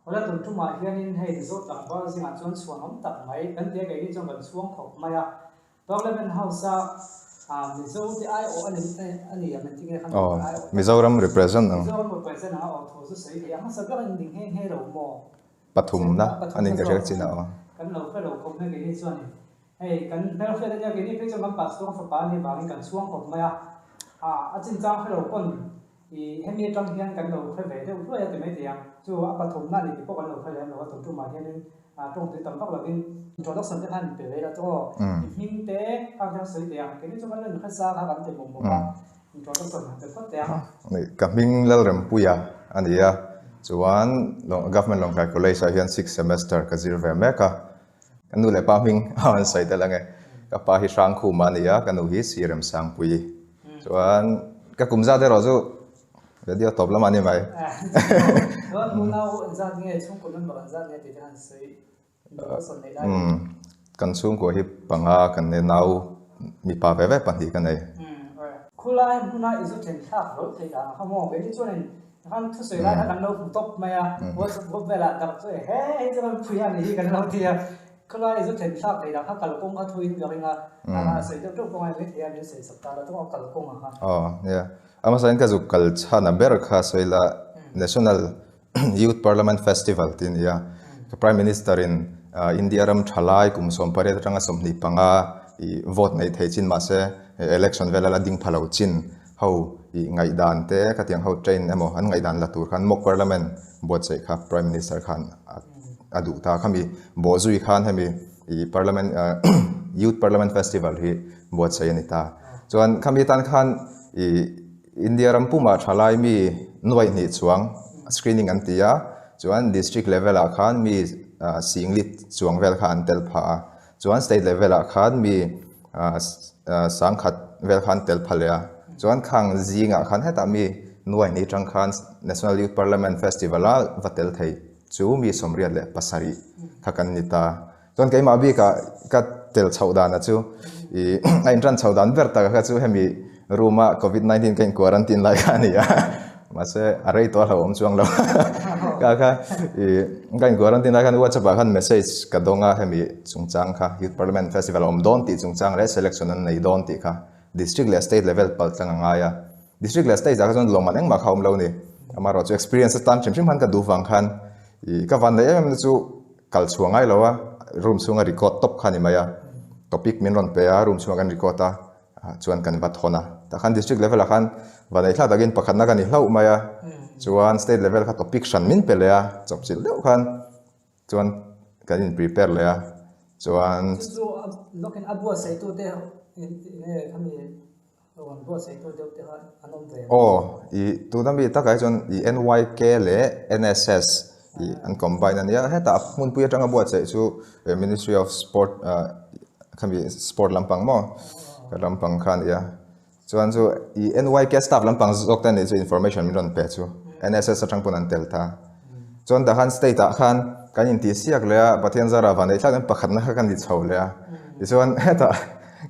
Awle tun tumah hianin hei Mizo tlangval zingah chuan chhuanawm tak mai kan tia keini chuan kan chhuang khawp mai a. Parliament House a Mizo te aiawh a ni a ni ang engtin nge khan Aw, Mizoram represent ang. Mizoram represent ang a aw thu chu sawi thei a hmasa ber in ding nghe nghe lo maw? Pathumna a nih ka hriat chin a aw. Kan lo hre lo khawp mai keini chuanin hei kan hmelhriat ania keini phei chuan kan pastor fapa a nih vangin kan chhuang khawp mai a, a chinchang hre lo pawn I hemi atang hian kan lo hre ve deuh hluai a ti mai thei ang. Chu a pathumna a ni tih pawh kan lo hre lem lo a, tun tumah hianin tawngtui tam vak lovin introduction te khan pe ve ila chu aw. I hming te khang te kha sawi teh ang. Keini chu kan lo inhre sa kha kan ti mawp mawp a, introduction han pe phawt teh ang. Ka hming Lalrempuia a ni a, chuan Government Lawngtlai College ah hian sixth semester ka zir ve mek a. Ka nu leh pa hming a han sawi tel ang e. Ka pa hi Hrangkhuma a ni a, ka nu hi Sirem Sangpui. Chuan ka kum zat erawh chu radio tawp lamah a ni mai. Chuan unau an zat nge, chhungkaw member an zat nge tih te han sawi introduction neih lai. Kan chhungkua hi panga kan nei, nau mipa ve ve pahnih ka nei. Khulai hmuna i zu then thlak hlawl theih dan ang kha maw? Keini chuanin Khan thusawi lai kha kan lo hmu tawp mai a, WhatsApp group velah dak chu e he hei chu kan phui a nih hi kan lo ti a, khawlai zu thlen thlak thei dah kha kalkawng kha thuin ka ring a, a sawi deuh deuh pawh a ni maithei a min sawi sak ta la chuan aw kalkawng ang kha. Aw nia, a hmasa in ka zuk kal chhan a ber kha sawi la National Youth Parliament Festival tih a ni a, ka Prime Minister in India ram thalai kum 18 atanga 25 i vote neih thei chin mahse election vela la ding pha lo chin Ho i ngaihdan te khatiang ho train emaw an ngaihdan la tur khan mock parliament buatsaih kha prime minister khan a duh ta khami bawhzui khan hemi i parliament youth parliament festival hi buatsaih a ni ta. Chuan khami tan khan i India ram pumah thalai mi nuaih hnih chuang screening an ti a, chuan district level ah khan mi singlit chuang vel kha an tel phah a, Chuan state level ah khan mi sangkhat vel khan tel pha leh a, chuan khang zingah khan hetah mi nuaihni tang khan National Youth Parliament Festival a va tel thei chu mi 87 kha kan ni ta. Chuan keimah bikah ka tel chhoh dana chu ih a inran chhoh dan ber tak kha chu hemi room a covid 19 ka in quarantine lai kha a ni a, mahse a rei tawh a hlauhawm chuang lo ka kha ih ka in quarantine lai khan whatsapp ah khan message ka dawng a hemi chungchang kha youth parliament festival a awm dawn tih chungchang leh selection an nei dawn tih kha district leh state level pal tlang a ngai a district leh state ah kha chuan lawmman engmah kha a awm lo a ni amaherawh chu experience atan hrim hrim khan ka duh vang khan ih ka van neih em em na chu kal chhuah ngai lo a room chhunga record tawp kha a ni mai a topic min rawn pe a room chhungah kan record a chuan kan va thawn a tah khan district level ah khan vanei thlak takin pakhatna ka ni hlauh mai a chuan state level kha topic hran min pe leh a chawpchilh deuh khan chuan kan in prepare leh a chuan Chu chu lawkin a buatsaih tute nge khami rawn buatsaih tu deuh te kha an awm ve Aw i tuna mi takah hi chuan i NYK leh NSS i an combine a nia hetah hmunpui atanga buatsaih chu Ministry of Sport ah khami sport lampang maw ka lampang kha a ni a chuan chu i NYK staff lampang zawk te a nih chu information min rawn pe chu NSS atang pawn an tel ta chuan tah khan state ah khan kan intih siak leh a Pathian zara van neih thlak in pakhatna kha ka ni chho leh a tichuan hetah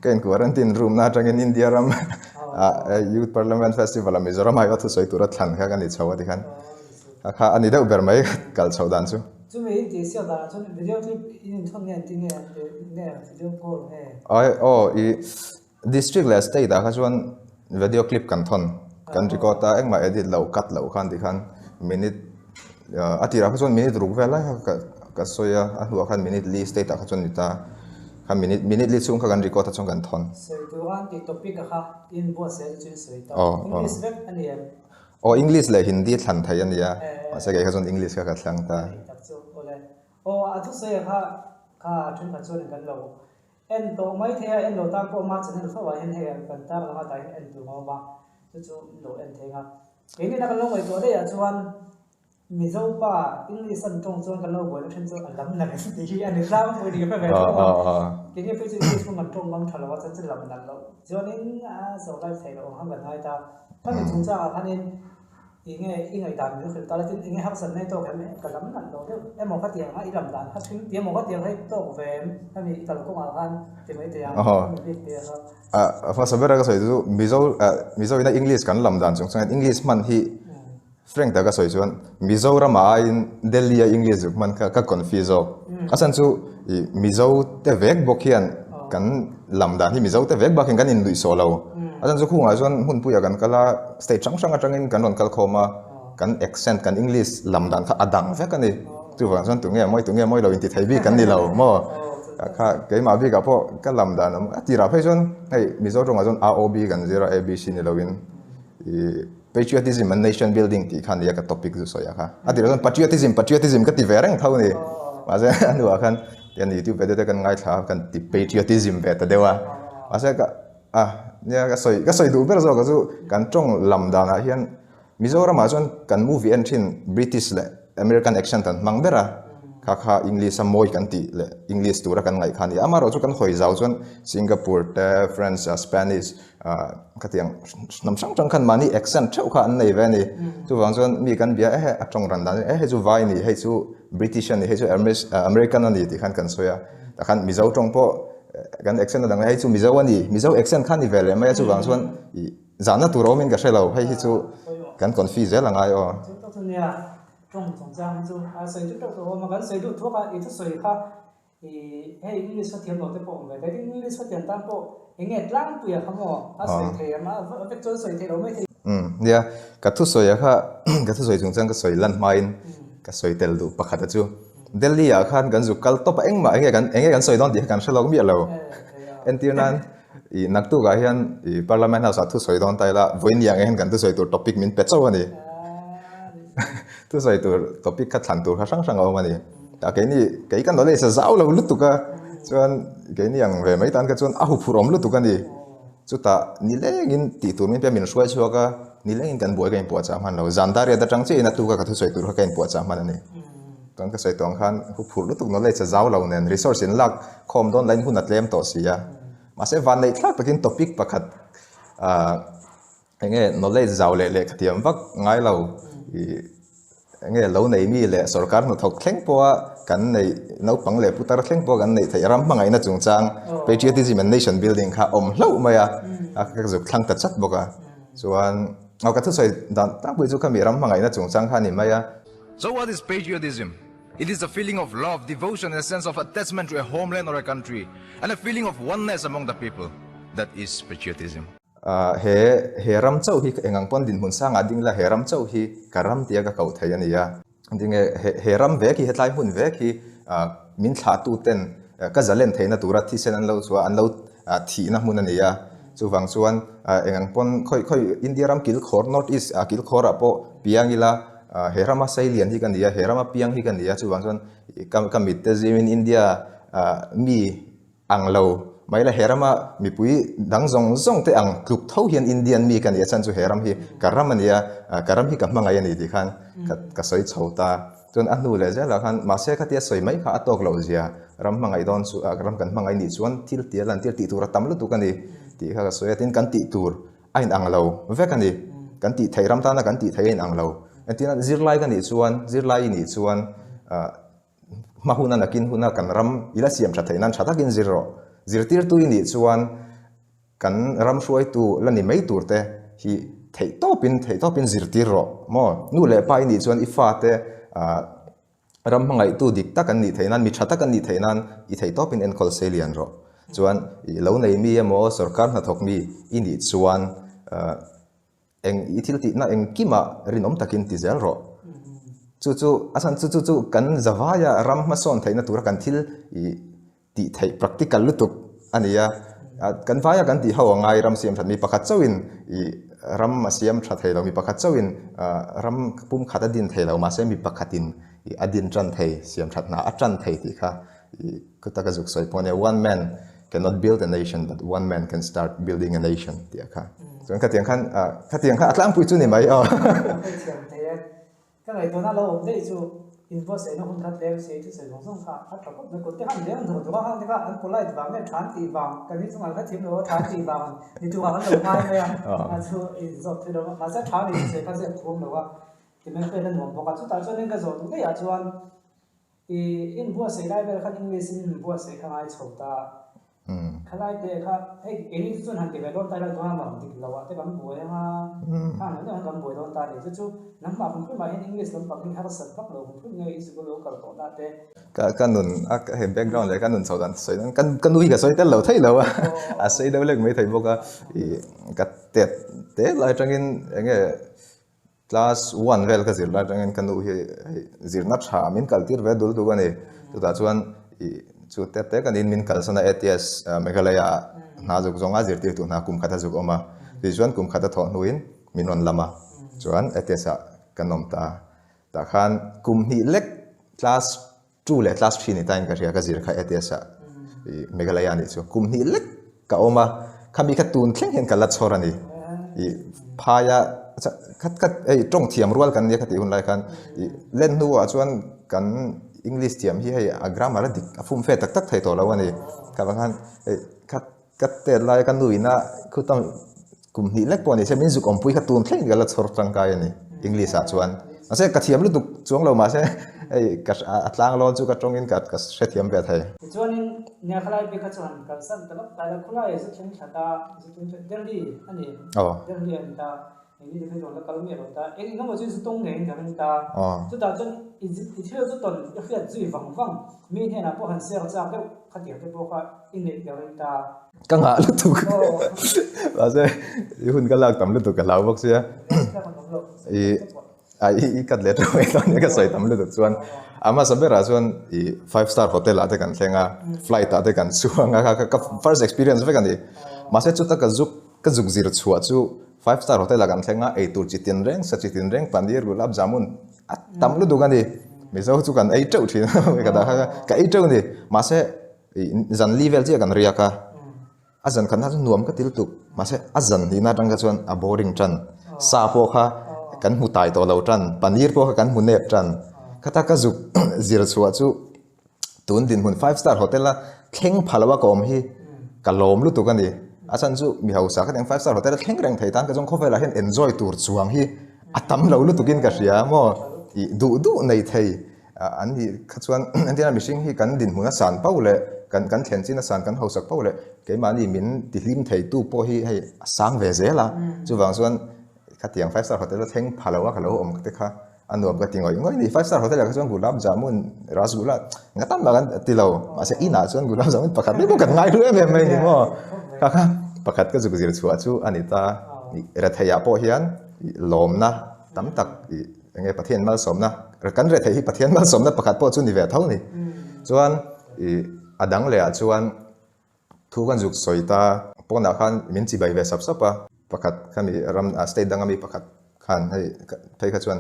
ka in quarantine room na atangin India ram ah Youth Parliament Festival ah Mizoram ah thusawi tura thlan kha ka ni chho a tikhan a kha a ni deuh ber mai kal chhoh dan chu. Chumi in tih siak danah chuan video clip in inthawn nge an ti nge nge video call nge? Ai aw i district leh state ah kha chuan video clip kan thawn kan record a engmah edit loh cut loh khan tikhan minute a tirah kha chuan minute ruk vel lai kha ka sawi a a hnuah khan minute li state ah kha chuan ni ta kha minute minute li chhung kha kan record a chuan kan thawn. Sawi tur an tih topic a kha in buatsaih chu in sawi ta English vek a ni em? Aw English leh Hindi thlan theih a nia, mahse kei kha chuan English kha ka thlang ta. Hei tak chu awle. Aw a thusawi a kha kha thenkhat chuanin kan lo en tawh mai thei a, en lo tan pawh ma channel fo ah hian hei kan tar langa tah hian en tur a awm a, chu chu lo en thei ang a. Keini na kan lo ngaihtuah daih ah chuan Mizo pa English an tawng chuan kan lo buaina then chu a lam nalh em tih hi a ni tlangpui ni ka hre ve thung a. Keini phei chu English pawh kan tawng ngam tha lo a chuan chu lam nalh loh chuanin a survive theih loh ang khan kan ngai ta. Khami chungchangah khanin enge i ngaihdan min hrilh ta la tin enge harsat nei tawk em ka lam nalh loh deuh emaw ka ti ang a i lam dan kha thing ti emaw ka ti ang hei tawk ve em khami i kalkawngah khan ti mai thei ang khami bik te kha. A hmasa bera ka sawi chu Mizo Mizo ina English kan lam dan chung chuan English hman hi. Frank taka sawi chuan Mizoram ah aiin Delhi a English zuk hman kha ka confi zawk. A chhan chu ih Mizo te vek bawk hian kan lam dan hi Mizo te vek bak hian kan inluih sawh lo. A chhan chu khungah chuan hmunpuiah kan kal a, state hrang hrang atangin kan rawn kal khawm a, kan accent kan English lam dan kha a dang vek a ni. Chuvang chuan tunge mawi tunge mawi lo inti thei bik kan ni lo maw? Kha keimah bikah pawh ka lam dan a tirah phei chuan hei Mizo tawngah chuan AOB kan zir a ABC ni loin ih patriotism and nation building tih kha nia ka topic chu sawi a kha. A tirah chuan patriotism patriotism ka ti ve reng tho ni. Mahse a hnuah khan tian YouTube video te kan ngaithla a kan ti patriotism ve ta deuh a. Mahse ka a nia ka sawi ka sawi duh ber zawk chu kan tawng lam danah hian Mizoramah chuan kan movie en thin British leh American accent an hmang ber a, kha kha English a mawi kan tih leh English tura kan ngaih kha a ni. Amaherawhchu kan hawi zau chuan Singapore te, French, Spanish khatiang hnam hrang hrang khan mahni accent theuh kha an nei ve a ni. Chuvang chuan mi kan bia e a tawng ran dan e hei chu vai a ni, hei chu British a ni, hei chu American a ni tih khan kan sawi a. Tah khan Mizo tawng pawh kan accent a dang e hei chu Mizo a ni, Mizo accent kha a ni ve leh mai a chuvang chuan ih Zahna tur awmin ka hre lo, hei hi chu kan confi zel a ngai aw. Chu tak chu nia, tawng chungchang hi chu a sawi chu teuh tawh awm a, kan sawi duh thuak a, i thusawi kha i hei English kha thiam lo te pawh awm ve thei, tin English kha thiam tan pawh eng nge tlangpuia kha maw a sawi thei ang a, a vek chuan sawi thei lo mai thei. Umm nia, ka thusawi a kha ka thusawi chungchang ka sawi lan hmain ka sawi tel duh pakhat a chu Delhi ah khan kan zuk kal tawp a engmah eng nge kan eng nge kan sawi dawn tih kha kan hre lawk miah lo, entir nan I naktukah hian i Parliament House ah thusawi dawn ta ila, vawiin ang hian kan thusawi tur topic min pe chauh a ni. Thusawi tur topic kha thlan tur kha hrang hrang a awm a ni. Tah keini, kei ka knowledge a zau lo lutuk a, chuan keini ang ve mai tan kha chuan a huphurh awm lutuk a ni. Chutah nilengin tih tur min pe a, min hruai chhuak a, nilengin kan buai ka inpuahchah hman lo. Zan dariat atang chiahin a tuka ka thusawi tur kha ka inpuahchah hman a ni. Chuan ka sawi tawh ang khan huphurh lutuk knowledge a zau lo nen resource in lak khawm dawn lain hun a tlem tawh si a. Mahse vanneih thlak takin topic pakhat ah eng nge knowledge zau leh lehkha thiam vak ngai lo ih eng nge lo nei mi leh sorkar hnathawk thleng pawha kan neih naupang leh putar thleng pawha kan neih theih ram hmangaihna chungchang patriotism and nation building kha awm hlauh mai a, a ka zuk thlang ta chat bawk a. Chuan aw ka thusawi dan tak pawh hi chu khami ram hmangaihna chungchang kha a ni mai a. So what is patriotism? It is a feeling of love, devotion and a sense of attachment to a homeland or a country and a feeling of oneness among the people. That is patriotism. He he ram chauh hi engang pawn dinhmun sangah ding ila he ram chauh hi ka ram tia ka koh thei a ni a. Tinge he he ram vek hi hetlai hmun vek hi min thlahtu ten ka zalen theihna tura thisen an lo chhuah an lo thihna hmun a ni a. Chuvang chuan engang pawn khawi khawi India ram kilkhawr North East kilkhawrah pawh piang ila He rama Sailian hi ka ni a, he rama piang hi ka ni a, chuvang chuan ka mit te zimin India mi ang lo mai la he rama mipui dang zawng zawng te ang tluk tho hian Indian mi ka ni a, chhan chu he ram hi ka ram a ni a, ka ram hi ka hmangaih a ni tih khan ka sawi chho ta. Chuan a hnu leh zelah khan mahse khatia sawi mai kha a tawk loh zia, ram hmangaih dawn chu ram kan hmangaih nih chuan thil tia lan tir tih tur a tam lutuk a ni tih kha ka sawi a, tin kan tih tur a inang lo vek a ni. Kan tih theih ram tana kan tih theih a inang lo. Engtin a zirlai ka nih chuan, zirlai i nih chuan ah hma huna nakin huna kan ram i la siam tha theih nan tha takin zir rawh. Zirtirtu i nih chuan kan ram hruaitu la ni mai tur te hi theih tawpin theih tawpin zirtir rawh maw. Nu leh pa i nih chuan i fate ah Ram hmangaihtu dik tak an nih theih nan, mi tha tak an nih theih nan i theih tawpin enkawl sei lian rawh. Chuan i lo nei mi emaw sorkar hnathawk mi i nih chuan eng i thil tihna engkimah rinawm takin ti zel rawh. Chu chu a chhan chu chu chu kan zavaia ram hmasawn theihna tura kan thil i tih theih practical lutuk a ni a, kan vaia kan tih ho a ngai ram siam that mi pakhat chauhin ih ram a siam tha thei lo mi pakhat chauhin ram pum khat a din thei lo mahse mi pakhatin ih a din tan thei siam that hna a tan thei tih kha ih ka taka zuk sawi pawh a nia one man cannot build a nation but one man can start building a nation tih a kha chuan khatiang khan khatiang kha a tlangpui chu ni mai aw. Ka ngaihtuahna lo awm daih chu inbuatsaihna hun kha tlem si thusawi zawng zawng kha a tha khawp mai. Kut te khan leng duh duh a, hang te kha an polite vang nge than tih vang, kan ni chungah kha thiam lo a than tih vang ni tumah kan lo ngai mai a, a chu inzawt thui lo a, mahse tha ni thusawi kha zep thum lo a, ti mai vel a nuam bawk a. Chutah chuanin ka zawh duh daih ah chuan i inbuatsaih lai vel khan English in inbuatsaih kha ngai chho ta. Khalai te kha hei keini chu chuan han ti ve dawn ta ila grammar dik lo ah te kan buai anga khang ang deuh kan buai dawn ta a ni. Chu chu nangmah kum hrim ah hian English lampang hi harsat vak lo kum hrim nge i sikul lo kal tawh na te. Ka ka nun a hei background leh ka nun chho dan sawi dawn ka nu hi ka sawi tel lo thei lo a, a sawi deuh lek mai thei bawk a ih ka tet te lai atangin eng nge Class one vel ka zir lai atangin ka nu hi hei zirna tha min kal tir ve dul duk a ni. Chutah chuan ih chu te te kan in min kalsan a ATS Meghalaya ah hna zuk zawnga zirtirtu hna kum khat a zuk awm a. Tichuan kum khat a thawh hnuin min rawn lam a, chuan ATS ah kan awm ta a. Tah khan kum hnih lek class 2 leh class 3 ni tain ka hria ka zir kha ATS ah i Meghalaya nih chu kum hnih lek ka awm a khami kha tun thleng hian ka la chhawr a ni i phaia khat khat hei tawng thiam rual kan nia kha tih hun lai khan i len hnuah chuan kan English thiam hi hei a grammar a dik a fum fe tak tak thei tawh lo a ni kha vang khan hei khat ka tet lai ka nuina khuta kum hnih lek pawh ni se min zuk awmpui kha tun thleng ka la chhawr tangkai a ni English ah chuan mahse ka thiam lutuk chuang lo mahse hei ka a tlang lawn chu ka tawngin ka ka hrethiam ve thei. Tichuanin nia khalai bik kha chuan kalsan ta lawk ta ila khulai zu thleng thla ta zu thleng thla Delhi a ni Delhi a ni ta Engni te phei chuan la kal miah lo ta eng eng emaw chu zu tawng ngeiin ka ring ta chutah chuan i i thil chu tawn i hriat zui vang vang mi hnenah pawh han share chak deuh khatiang te pawh kha i neih ka ring ta. Ka ngah lutuk mahse i hun ka lak tam lutuk ka hlau bawk sia i a i cut leh teuh mai dawn nia ka sawi tam lutuk chuan a hmasa berah chuan i five star hotel ah te kan thleng a flight ah te kan chuang a ka first experience vek a ni mahse chuta ka zuk Ka zuk zir chhuah chu five star hotel ah kan thleng a, eitur chi tin reng, sa chi tin reng, paneer, gulab jamun a tam lutuk a ni. Mizo chu kan ei teuh thin a, ka dah kha ka ei teuh a ni. Mahse zan li vel chiah kan riak a, a zan khatna chu nuam ka ti lutuk. Mahse a zan hnihna atang kha chuan a boring tan, sa pawh kha kan hmu tai tawh lo tan, paneer pawh kha kan hmu nep tan. Khata ka zuk zir chhuah chu Tun dinhmun five star hotel a thleng pha lo a ka awm hi ka lawm lutuk a ni. A chhan chu mi hausa kha tiang five star hotel a thleng reng thei tan ka chuan khawvelah hian enjoy tur chuang hi a tam lo lutuk in ka hria maw ih duh duh nei thei an nih kha chuan entirna mihring hi kan dinhmun a san pauh leh kan kan thlen chin a san kan hausak pauh leh keimahni min tihlim thei tu pawh hi hei a sang ve zel a chuvang chuan Khatiang five star hotel a thleng pha lo a ka lo awm te kha a nuam ka ti ngawih ngawih a ni. Five star hotel ah kha chuan gulab jamun, rasgulla nga tam tak an ti lo. Mahse inah chuan gulab jamun pakhat mai pawh kan ngai hlu em em mai a ni maw. Kha kha pakhat ka zuk zir chhuah chu a ni ta. Retheih ah pawh hian lawmna tam tak ih eng nge Pathian malsawmna kan retheih hi Pathian malsawmna pakhat pawh chu ni ve tho a ni. Chuan ih a dang leh ah chuan Thu kan zuk sawi ta. Pawnah khan min chibai ve sap sap a, pakhat khami ram state danga mi pakhat khan hei phei kha chuan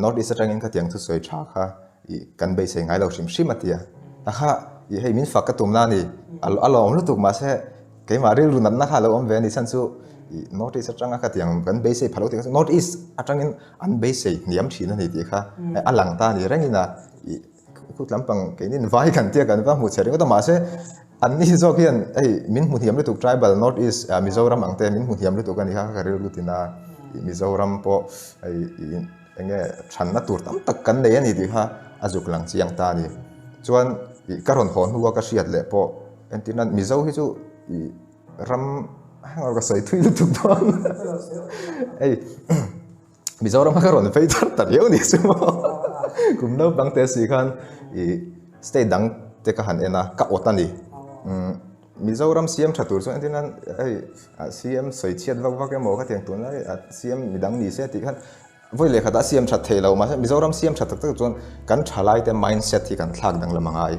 North East atangin khatiang thusawi tha kha ih kan beisei ngai lo hrim hrim a ti a. A kha ih hei min fak ka tum na a ni, a lawm lutuk mahse keimah rilru natna kha a lo awm ve a ni chhan chu ih North East atanga khatiang kan beisei pha lo tih kha chu North East atangin an beisei hniam thin a ni tih kha a lang ta a ni rengin a ih Khut lampang keinin vai kan tia kan va hmu chhe ringawt a mahse an ni zawk hian hei min hmu hniam lutuk tribal north east Mizoram ang te min hmu hniam lutuk a ni kha ka rilru tin a Mizoram pawh hei eng nge thanna tur tam tak kan nei a ni tih kha a zuk lang chiang ta a ni chuan ih ka rawn haw hnua ka hriat leh pawh entir nan Mizo hi chu ih ram ka sawi thui lutuk dawn hei. Mizoram kha ka rawn vei thar ta riau ni chu maw. Kum naupang te si khan i state dang te ka han en a, ka awt a ni. Mizoram CM tha tur chuan entir nan hei CM sawi chhiat vak vak emaw khatiang tun lai CM midang ni se tih khan vawi leh khatah CM that thei lo mahse Mizoram CM tha tak tak chuan kan thalai te mindset hi kan thlak danglam a ngai.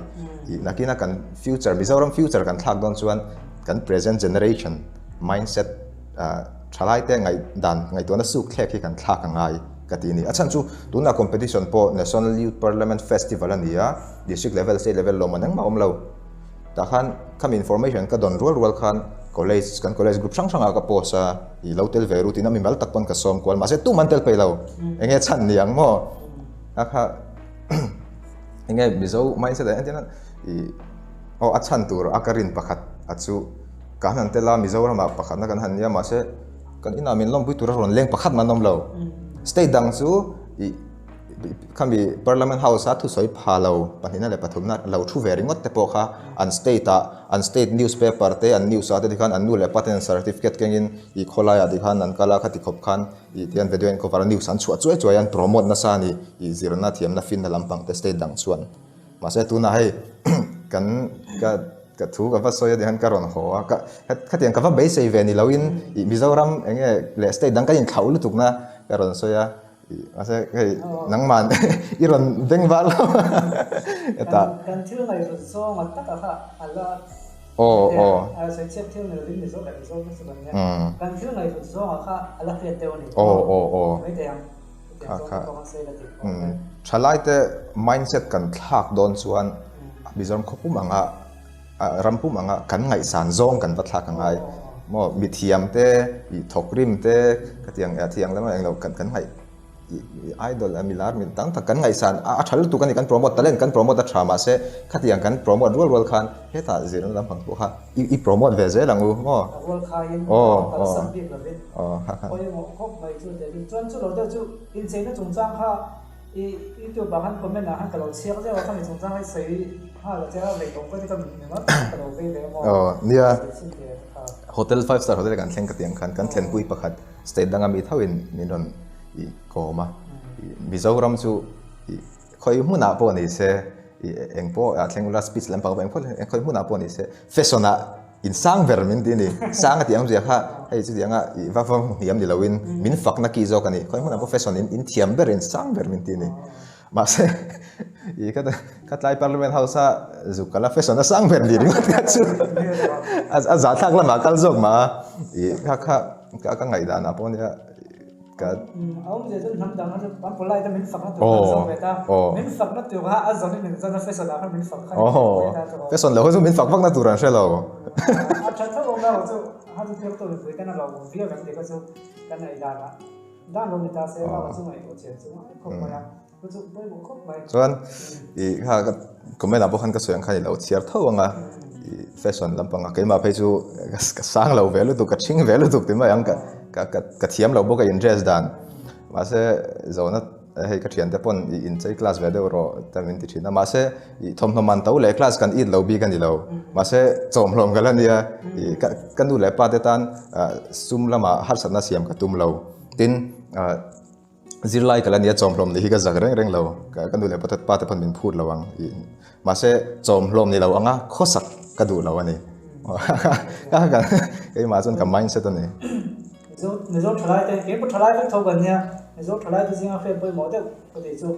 Nakina kan future Mizoram future kan thlak dawn chuan kan present generation mindset Thalai te ngaihdan ngaihtuahna suk thlek hi kan thlak a ngai ka ti a ni. A chhan chu tunah competition pawh National Youth Parliament Festival a ni a, district level, state level lawmman engmah a awm lo. Tah khan khami information ka dawn rual rual khan college kan college group hrang hrangah ka post a, i lo tel ve ru tiin a mimal tak pawn ka sawm kual mahse tum an tel peih lo. Enge chhan ni ang maw? A kha enge Mizo mindset ah hian i aw a chhan tur a ka rin pakhat a chu. Kan han tel a, Mizoramah pakhatna kan han nia mahse kan inah min lawmpui tura rawn leng pakhat man awm lo. State dang chu ih Khami Parliament House a thusawi pha lo pahnihna leh pathumna lo thu ve ringawt te pawh kha an state ah an state newspaper te an news ah te tikhan an nu leh pa ten an certificate kengin ih khawlai ah tikhan an kal a khati khawp khan ih tihian video a in cover a news an chhuah chuai chuai a an promote nasa a ni ih zirna thiamna finna lampang te state dang chuan. Mahse tunah hei kan ka ka thu ka va sawi a tihian ka rawn haw a ka khatiang ka va beisei ve ni loin ih Mizoram eng nge leh state dang ka inthlauh lutuk na ka rawn sawi a ih mahse hei nangman i rawn beng var lo hetah. Kan thil ngaihhlut zawnga taka kha a la Aw aw. Sawichhiat thil ni lovin Mizo leh Mizo te chu kan nia. Kan thil ngaihhlut zawnga kha a la hriat deuh a ni. Aw aw aw. Mai thei ang. Kha kha Thalaite mindset kan thlak dawn chuan Mizoram khaw pum anga ram pum anga kan ngaihsan zawng kan va thlak angai maw mithiam te ih thawk rim te khatiang thiang lam englo kan kan ngaih ih idol a milar mi tam tak kan ngaihsan a tha lutuk ani kan promote talent kan promote a tha mahse khatiang kan promote rual rual khan hetah zirna lampang pawh kha i promote ve zel ang u maw A rual khaiin aw kal aw sam bik lovin aw ha ha pawimawh khawp mai chu teh chu chuan chu lo deuh chu incheina chungchang kha i youtube ah khan comment ah khan ka lo chhiar zeuh a khami chungchang hi sawi nghal a che a vei tawng pawh chu ka mingawt ka lo vei ve emaw aw nia sawi chhin ve kha hotel five star hotel kan thleng ka tih ang khan kan thlenpui pakhat state danga mi tho in min rawn i kawm a i Mizoram chu i Khawi hmunah pawh ni se, i eng pawh a thleng ula speech lampang pawh eng pawh khawi hmunah pawh ni se fashion ah in sang ber min ti a ni. Sang a tih ang zia kha hei chutiang a i va va hniam ni loin min fakna ki zawk a ni. Khawi hmunah pawh fashion in in thiam ber in sang ber min ti a ni. Mahse i ka ka tlai parliament house a zuk kal a fashion a sang ber ni ringawt kha chu a zahthlak lamah kal zawk mah a i kha kha ka ngaihdan ah pawh nia. Ka A awm zia chuan hnam dang kha chu an polite a min fakna tur kha an zawng ve ta. Min fakna tur kha a zawnin min zawn a fashion ah khan min fak kha ni mai ta chu. Fashion lo kha chu min fak vakna tur an hre lo. A tha tho awm erawh chu ha chu thil tu mipui ten a lo awm viau em tih kha chu kan ei dan ah dan lo ni ta se erawh chu ngaihtuah chian chu ngai khawp mai a. Chu chu pawimawh khawp mai. Chuan i kha ka comment ah pawh khan ka sawi ang khan i lo chhiar tho ang a i fashion lampang a keimah phei chu ka sang lo ve lutuk ka thing ve lutuk ti mai ang ka ka ka ka thiam lo bawk a in dress dan mahse zawhna hei ka thiante pawn i inchei class ve deuh rawh te min ti thin a mahse i thawmhnaw man to leh class kan it lo bik a ni lo mahse chawmhlawm ka la nia i ka ka nu leh pa te tan ah sum lamah harsatna siam ka tum lo tin ah. Zirlai ka la nia chawmhlawm nih hi ka zak reng reng lo, ka nu leh pa te pawn min phut lo ang i mahse chawmhlawm ni lo anga khawsak ka duh lo a ni. Keimah chuan ka mindset a ni. Mizo Mizo thalai te keipawh thalai vek tho kan nia, Mizo thalai te zinga hriat pawimawh deuh ka tih chu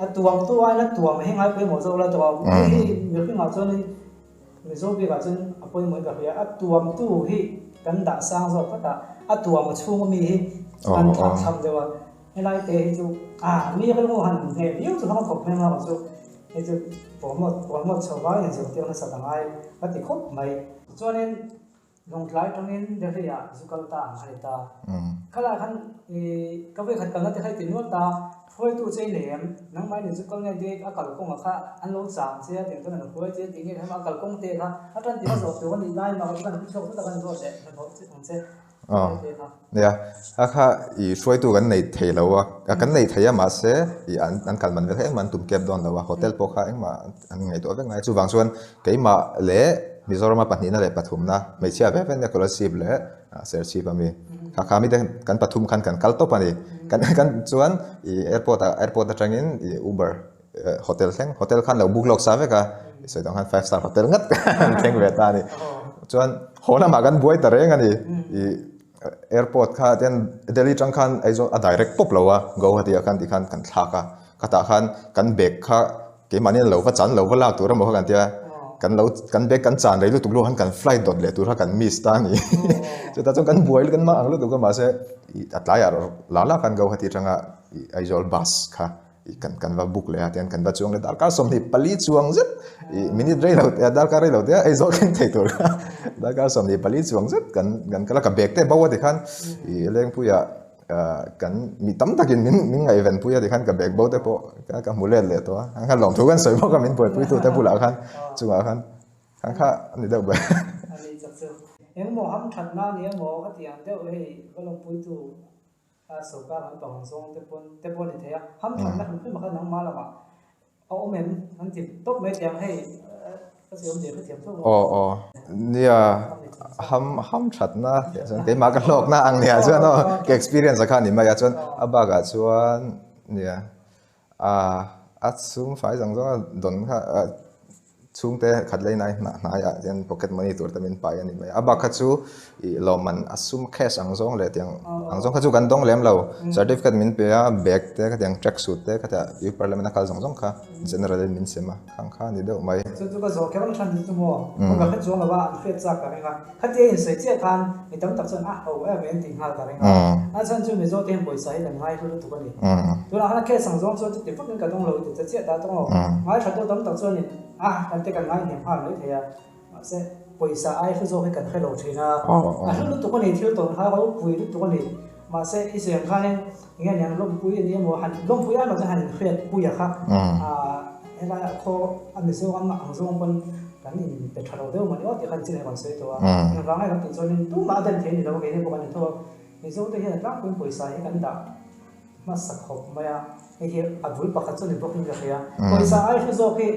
a tuam tu aiin a tuam hi ngai pawimawh zawk la tuam hi mihringah chuanin Mizo bikah chuan a pawimawhin ka hria, a tuamtu hi kan dah sang zawk tlat a, a tuam a chhunga mi hi kan thlah thlam deuh a, helai te hi chu ah mi rilru han hneh viau chu hmang khawp mai ang chu, hei chu promote promote chho vai inzirtir nasa ta ngai ka ti khawp mai. Chuanin Lawngtlai tangin Delhi ah zu kal ta ang a ni ta. Khalai khan i ka vawikhat kalna te kha i ti nual ta, hruaitu che i nei em? Nangmah in zu kal nge te a kalkawng ah kha an lo chang che a tiang chuan an hruai che tih nge kha a kalkawng te kha a tan tih a zawh tur a nih lai mah kha kan chhuak zut a kan zawt leh hnathawh che ang che Aw nia a kha i hruaitu kan nei thei lo a kan nei thei a mahse i an an kal man vek engmah an tum kep dawn lo a hotel pawh kha engmah an ngaihtuah vek ngai chuvang chuan keimah leh Mizorama pahnihna leh pathumna hmeichhia ve ve nia Kolasib leh Serchhip ami kha kha mite kan pathum khan kan kal tawp a ni kan kan chuan i airport ah airport atangin i Uber hotel thleng hotel khan lo book lawk sa vek a sawi dang khan five star hotel ngat an thleng ve ta a ni chuan haw lamah kan buai ta reng a ni i airport kha ten Delhi tang khan Aizawl a direct pawp lo a Guwahati ah khan tikhan kan thlak a khatah khan kan bag kha keimahni an lo va chan lo va lak tur emaw kha kan tia kan lo kan bag kan chan rei lutuk luah khan kan flight dawt leh tur kha kan miss ta a ni chutah chuan kan buai kan mah ang lutuk a mahse a tlaiah la la khan Guwahati atanga Aizawl bus kha kan kan va book leh a tian kan va chuang leh darkar 24 chuang zet i minute rei lo te darkar rei lo te ei zawh thleng thei tur kha darkar 24 chuang zet kan kan kal a ka bag te bo a tikhan i lengpuia kan mi tam takin min min ngaihven pui a tikhan ka bag bo te pawh ka ka hmu let leh tawh a ang khan lawmthu kan sawi bawk a min buaipui tu te bulah khan chungah khan ang kha a ni deuh ber. Ani chak chu. Engmaw hamthatna ni emaw ka ti ang deuh hei va lawmpui tu. Sawrkar lampang zawng te pawn te pawh a ni thei a, hamthatna hrim hrim a kha nangmah lamah a awm em an ti tawp mai teh ang hei ka sawi awm ve hrethiam tho maw? Aw aw nia ham hamthatna tih chuan keimah ka hlawkna ang nia chuan aw ka experience a kha a ni mai a chuan a bakah chuan nia a chhung fai zawng zawng a dawn kha. Chhungte khat lei nai hnah hnaiah hian pocket money tur te min pai a ni mai a. A bak kha chu ih lawmman a sum cash ang zawng leh tiang ang zawng kha chu kan dawng lem lo. Certificate min pe a, bag te khatiang track suit te khatia youth parliament a kal zawng zawng kha general in min sem a, khang kha a ni deuh mai. Chu chu ka zawh kher ang than chu maw? Ka hre chuang lo a, an hriat chak ka ring a. Khatia insawi chiah khan mi tam tak chuan a ho em em tih nghal ka ring a. A chhan chu Mizo te hian pawisa hi kan ngai hlu lutuk a ni. Tunah khan a case ang zawng chuan chuti vakin ka dawng lo i ti ta chiah ta tawng lo. Ngai tha tu tam tak chuanin a kan te kan ngai hniam nghal mai thei a. Mahse pawisa ai hlu zawk hi kan hre lo thin a. A hlu lutuk a ni thil tawn kha ropui lutuk a ni. Mahse i sawi ang khanin enge niang lawmpui a ni emaw han lawmpui ai mah chuan han inhriat pui a kha helai ah khaw a Mizo ang ang zawng pawn kan in pe tha lo deuh mawni aw tih kha chin a rawn sawi tawh a. Engvang nge kan tih chuanin tumah a den thei a ni lo a keini pawh kan in tho a. Mizo te hian a tlangpuiin pawisa hi kan dah hmasa khawp mai a, hei hi a bul pakhat chu ni bawkin ka hria. Pawisa ai hlu zawk hi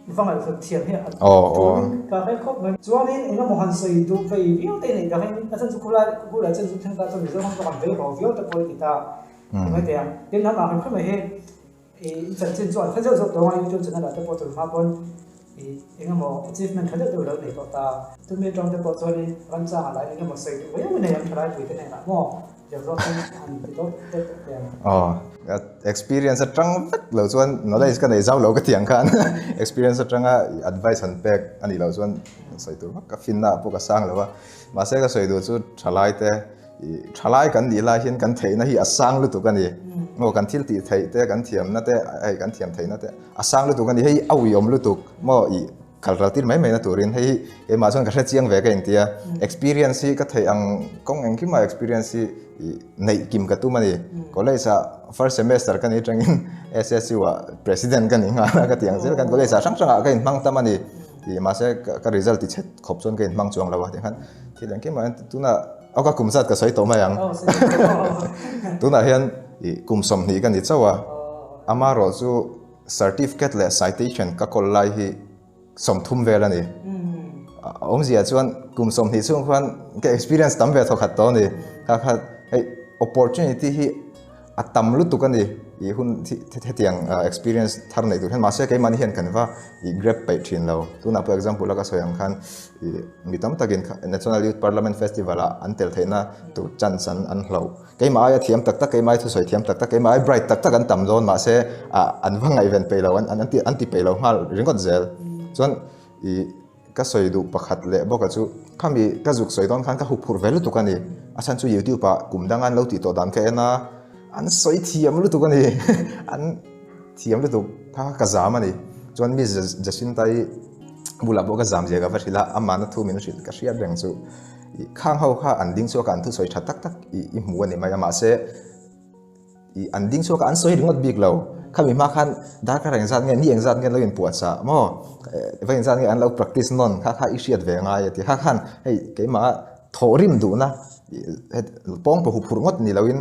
Va ngaihhlut thiam hi a tulin ka hre khawp mai. Chuanin eng emaw han sawi duh vei viau te neih dahin a chan chu khulai khulai chan chu thleng ta chuan Mizoram pawh kan vei haw viau te pawh i ti ta ti mai thei ang. Tin hnam ah hrim hrim mai hi i chanchin chu an hre zeuh zeuh tawh ang a YouTube channel ah te pawh tun hma pawn i eng emaw achievement tha deuh deuh lo nei tawh ta. Chumi atang te pawh chuanin ramchang ah lah eng emaw sawi duh viau nei ang thalai pui te hnenah maw Aw, experience atang vek lo chuan knowledge ka nei zau lo ka ti ang khan experience atanga advice han pek a nih loh chuan sawi tur vak ka finna ah pawh ka sang lo a, mahse ka sawi duh chu thalai te ih thalai kan nih lai hian kan theihna hi a sang lutuk a ni, maw kan thil tih theih te kan thiamna te hei kan thiam theihna te a sang lutuk a ni, hei a uiawm lutuk maw ih. Kal ral tir mai mai na turin hei hi keimah chuan ka hre chiang ve ka intia experience hi ka theih ang kawng engkim ah experience hi neih kim ka tum a ni college ah first semester ka nih atangin SSU ah president ka nih nghal a ka tih ang zel kan college ah hrang hrang ah ka inhmang tam a ni tih mahse ka result ti chhet khawp chuan ka inhmang chuang lo a tikhan thil engkim ah hian tunah aw ka kum zat ka sawi tawh mai ang tunah hian ih kum 20 ka ni chauh a amaherawh chu Certificate leh citation ka kawl lai hi 30 vel a ni. A awmzia chuan kum 20 chhung khuan ka experience tam ve thawkhat tawh a ni. Kha kha hei opportunity hi a tam lutuk a ni i hun hetiang experience thar neih tur hian mahse keimahni hian kan va i grab peih thin lo. Tunah pawh example a ka sawi ang khan i mi tam takin National Youth Parliament Festival ah an tel theihna tur chance an hloh. Keimah aia thiam tak tak, keimah aia thusawi thiam tak tak, keimah aia bright tak tak an tam dawn mahse ah an va ngaihven peih lo, an an ti an ti peih lo nghal ringawt zel. Chuan ih ka sawi duh pakhat leh bawk a chu khami ka zuk sawi dawn khan ka huphurh ve lutuk a ni. A chhan chu YouTube ah kum danga an lo tih tawh dan ka en a, an sawi thiam lutuk a ni, an thiam lutuk kha ka zam a ni. Chuan Miss Jacinta i bulah pawh ka zam zia ka va hrilh a, amahna thu min hrilh ka hriat reng chu. Khang ho kha an ding chhuak a, an thusawi tha tak tak i hmu a ni mai a, mahse i an ding chhuak a, an sawi ringawt bik lo. Khami hma khan darkar engzat nge, ni engzat nge an lo inpuahchah maw? Va engzat nge an lo practice nawn kha kha i hriat ve ngai a ti. Kha khan hei keimah thawhrim duhna pawng pawh huphurh ngawt ni loin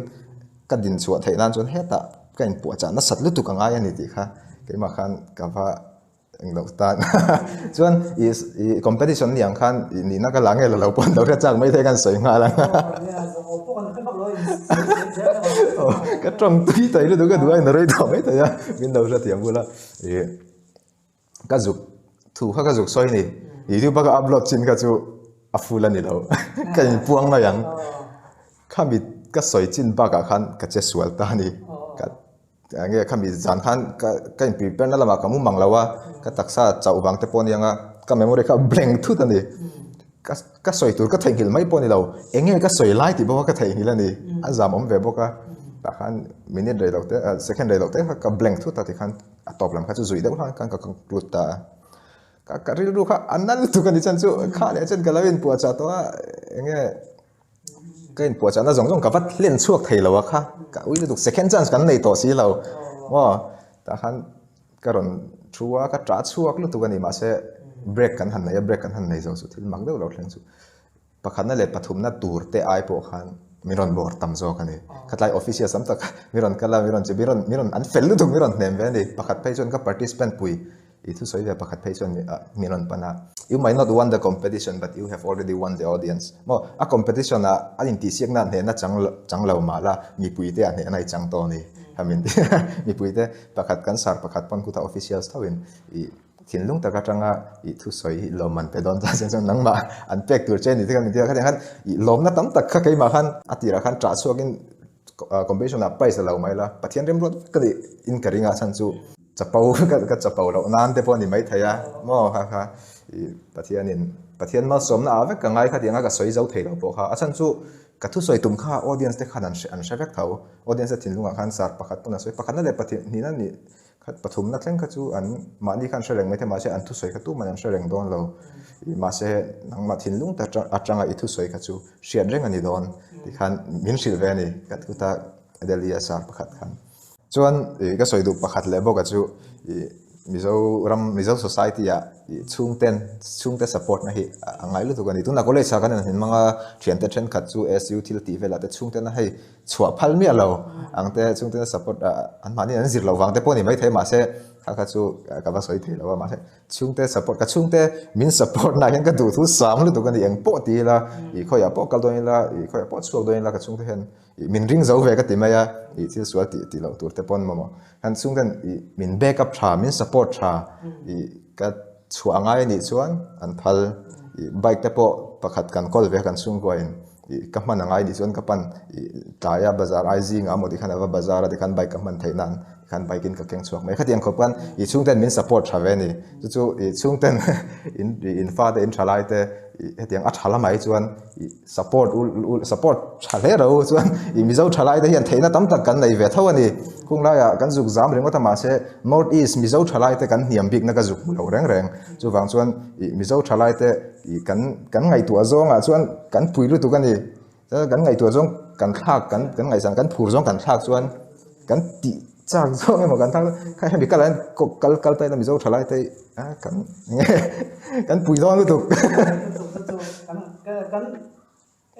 ka din chhuah theih nan chuan hetah ka inpuahchah nasat lutuk a ngai a ni tih kha keimah khan ka va Englo tan chuan i i competition ni ang khan i nihna ka la nge la lo pawh an lo hre chak mai thei khan sawi nghal ang ka tawng tui thei lutuk ka duh a in rei tawh mai thei a min lo hre thiam bula i ka zuk thu kha ka zuk sawi ni youtube a ka upload chin kha chu a full a ni lo ka inpuang mai ang khami ka sawi chin bakah khan ka che sual ta a ni ka. Enge khami zan khan ka ka in prepare na lamah ka mu mang lo a, ka taksa chauh vang te pawh a ni ang a, ka memory kha blank thut a ni. Ka ka sawi tur ka theihnghilh mai pawh a ni lo, enge ka sawi lai tih bawk a ka theihnghilh a ni, a zam awm ve bawk a, tah khan minute rei loh te second rei loh te kha ka blank thut a tikhan a tawp lam kha chu zuih deuh hlan khan ka conclude ta a. Ka ka rilru kha a na lutuk a ni chuan chu kha leh chuan ka lo inpuahchah tawh a, enge. Ka inpuahchahna zawng zawng ka va hlen chhuak thei lo a kha, ka ui lutuk second chance kan nei tawh si lo maw, tah khan ka rawn thu a, ka tah chhuak lutuk a ni mahse break kan han nei a, break kan han nei zo chu thil mak deuh lo thleng chu pakhatna leh pathumna tur te ai pawh khan. min rawn bawr tam zawk a ni. Khatlai officials tam tak mi rawn kal a, mi rawn che, mi rawn mi rawn an fel lutuk mi rawn hnem ve a ni. Pakhat phei chuan ka participant pui i thusawi ve pakhat phei chuan mi rawn pan a, You might not won the competition but you have already won the audience. Maw a competition ah an intihsiakna ah hnehna chang chang lo mah la mipuite ah hnehna i chang tawh a ni. Kha min ti a, mipuite pakhat kan sar pakhat pawn khutah officials tho in i Thinlung tak atanga i thusawi hi lawm an pe dawn ta chuan chuan nangmah an pek tur che ni te kha min ti a, khatiang khan i lawmna tam tak kha keimah khan a tirah khan ṭah chhuakin competition ah prize a lo mai la, Pathian remruat vek ka nih in ka ring a chhan chu chapo ka chapo loh nan te pawh a ni maithei a maw kha kha i Pathianin Pathian malsawmna ah vek ka ngai khatiang a ka sawi zo thei lo pawh kha a chhan chu ka thusawi tum kha audience te khan an hre an hre vek tho, audience te thinlungah khan sar pakhat pawn a sawi pakhatna leh pathih hnihna nih Khat pathumna thleng kha chu an mahni khan hre reng mai te mahse an thusawi kha tuman an hre reng dawn lo. Mahse nangmah thinlung tak atanga i thusawi kha chu hriat reng a ni dawn tikhan min hrilh ve a ni ka thuta Delhi a sar pakhat khan. Chuan ka sawi duh pakhat leh bawk a chu Mizoram Mizo society ah chhungten chhungte support na hi a ngai lutuk a ni. Tunah college ah kan inhmin hmang a thiante thenkhat chu SU thil tih velah te chhungten a hei chhuah phal miah lo ang te chhungte support an mahni an zir loh vang te pawh a ni maithei mahse kha kha chu ka va sawi thei lo a mahse chhungte support ka chhungte min support na hian ka duh thu sang lutuk a ni eng pawh ti ila ih khawiah pawh kal dawn ila ih khawiah pawh chhuak dawn ila ka chhungte hian ih min ring zo ve ka ti mai a ih thil sual tih tih loh tur te pawn mamawh kan chhungten ih min back up tha min support tha ih ka chhuah angai anih chuan an phal ih bike te pawh pakhat kan kawl ve a kan chhungkua in. Ih ka hman angai nih chuan ka pan ih tlaia bazar ai zingah amaw tikhan ava bazar a tikhan bike ka hman theih nan tikhan bike in ka keng chhuak mai. Khatiang khawp khan ih chhungten min support tha ve a ni. Chu chu ih chhungten in ih in fate in tha lai te ih hetiang a tha lamah hi chuan ih support ul ul support tha hle ro chuan ih Mizo tha lai te hian theihna tam tak kan nei ve tho a ni. Khung laiah kan zuk zam ringawt a mahse North East Mizo tha lai te kan hniam bikna ka zuk hmu lo reng reng. Chuvang chuan ih Mizo tha lai te Ih kan kan ngaihtuah zawngah chuan kan pui lutuk a ni. Chuan kan ngaihtuah zawng kan thlak kan kan ngaihsan kan phur zawng kan thlak chuan kan tih chak zawng emaw kan thlak kha hemi kal ah hian kal kal ta ila Mizo thalai te hi kan kan pui dawn lutuk. Kan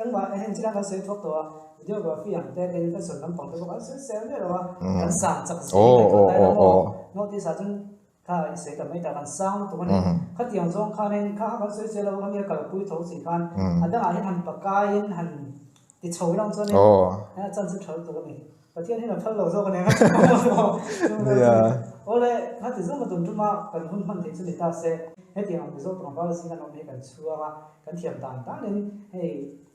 Engmah heng chila kan sawi thuak tawh a, videography ang te tin fashion lampang te pawh kan sawi sel miah lo a, kan sang chak zel mai tawh ta ila maw, North East ah chuan kha i sawi ta mai ta kan sang lutuk a ni. Khatiang zawng khanin kha kha kan sawi sel lo a, khami a kalpui tho si khan a dangah hian han pakaiin han ti chho ila ang chuanin a chance a tha lutuk a ni. Pathian hian a phal lo zawk a nia Awle, hati zawng ka tun tuma kan hun hman theih chu ni ta se, hetiang ang Mizo tlangval zing an awm hi kan chhuang a, kan thiam dan danin hei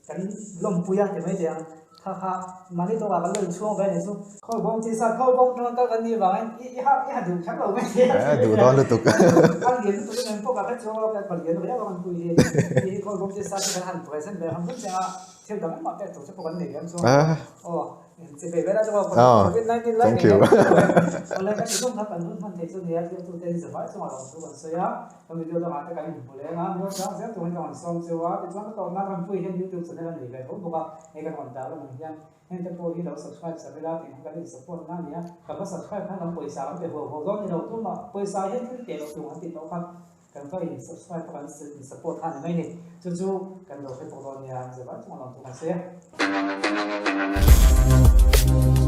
kan lawmpui a ti mai thei ang. Kha kha mahni tawkah kan lo inchhuang ve a nih chu. Khawlbawm chi sa, khawlbawm atanga kal kan nih vangin i i ha i ha duh kher lo mai thei a. Duh dawn lutuk. A lian lutuk em em pawh ka hre chuang lo, ka lian riau a kan pui hi. Hei hi khawlbawm chi sa chu kan han present ve ham ham chiang a, thil dang engmah pek tur che pawh kan nei lem chuang. Aw. Oh, thank you. Kan va in subscribe a kan in support kha a ni mai ni. Chu chu kan lo hre bawk dawn nia, zirlai chungah lawm thu kan sawi a.